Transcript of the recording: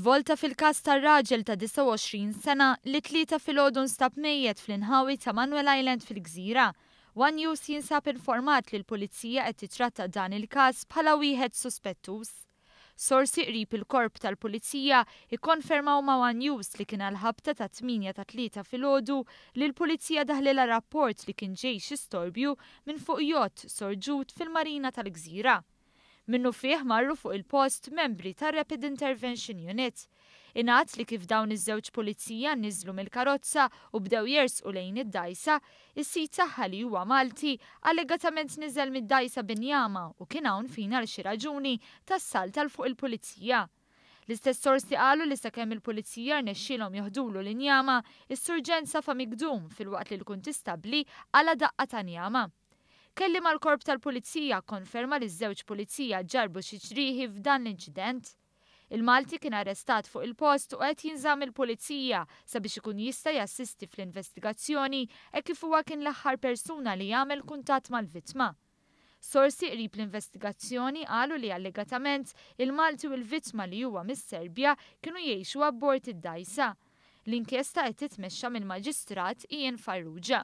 Żvolta fil-każ tar-raġel ta' 29 sena li t-Tlieta filgħodu nstab mejjet fl-inħawi ta' Manuel Island fil-Gżira. One News jinsab informat li l-Pulizija qed titratta dan il-każ bħala wieħed suspettuż. Sorsi qrib il-Korp tal-Pulizija ikkonfermaw ma' One News li kien għall-ħabta tat-tmienja tat-Tlieta filgħodu li l-Pulizija daħlilha rapport li kien ġej xi storbju minn fuq jott sorġut fil-Marina tal-Gżira. Minnufih marru fuq il-post membri tar-Rapid Intervention Unit. Ingħad li kif dawn iż-żewġ pulizija niżlu mill-karozza u bdew jersqu lejn id-dgħajsa, is-sid tagħha li huwa Malti, allegatament niżel mid-dgħajsa b'injama u kien hawn fejn għal xi raġuni ta salt għal fuq il-pulizija. L-istess sorsi qalu li sakemm il-pulizija rnexxielhom joħdulu l-injama, is-surġent safa migdum filwaqt li l-kuntistabbli qala' daqqa ta' njama. Kelliem għall-Korp tal-Pulizija kkonferma li ż-żewġ pulizija ġarrbu xi ġrieħi f'dan l-inċident. Il-Malti kien arrestat fuq il-post u qed jinżamm il-Pulizija sabiex ikun jista' jassisti fl-investigazzjoni hekk kif huwa kien l-aħħar persuna li għamel kuntatt mal-vittma. Sorsi qrib l-investigazzjoni qalu li allegatament il-Malti u l-vittma li huwa mis-Serbja kienu jgħixu abbord id-dgħajsa. L-inkjesta qed titmexxa mill-Maġistrat Ian Farrugia.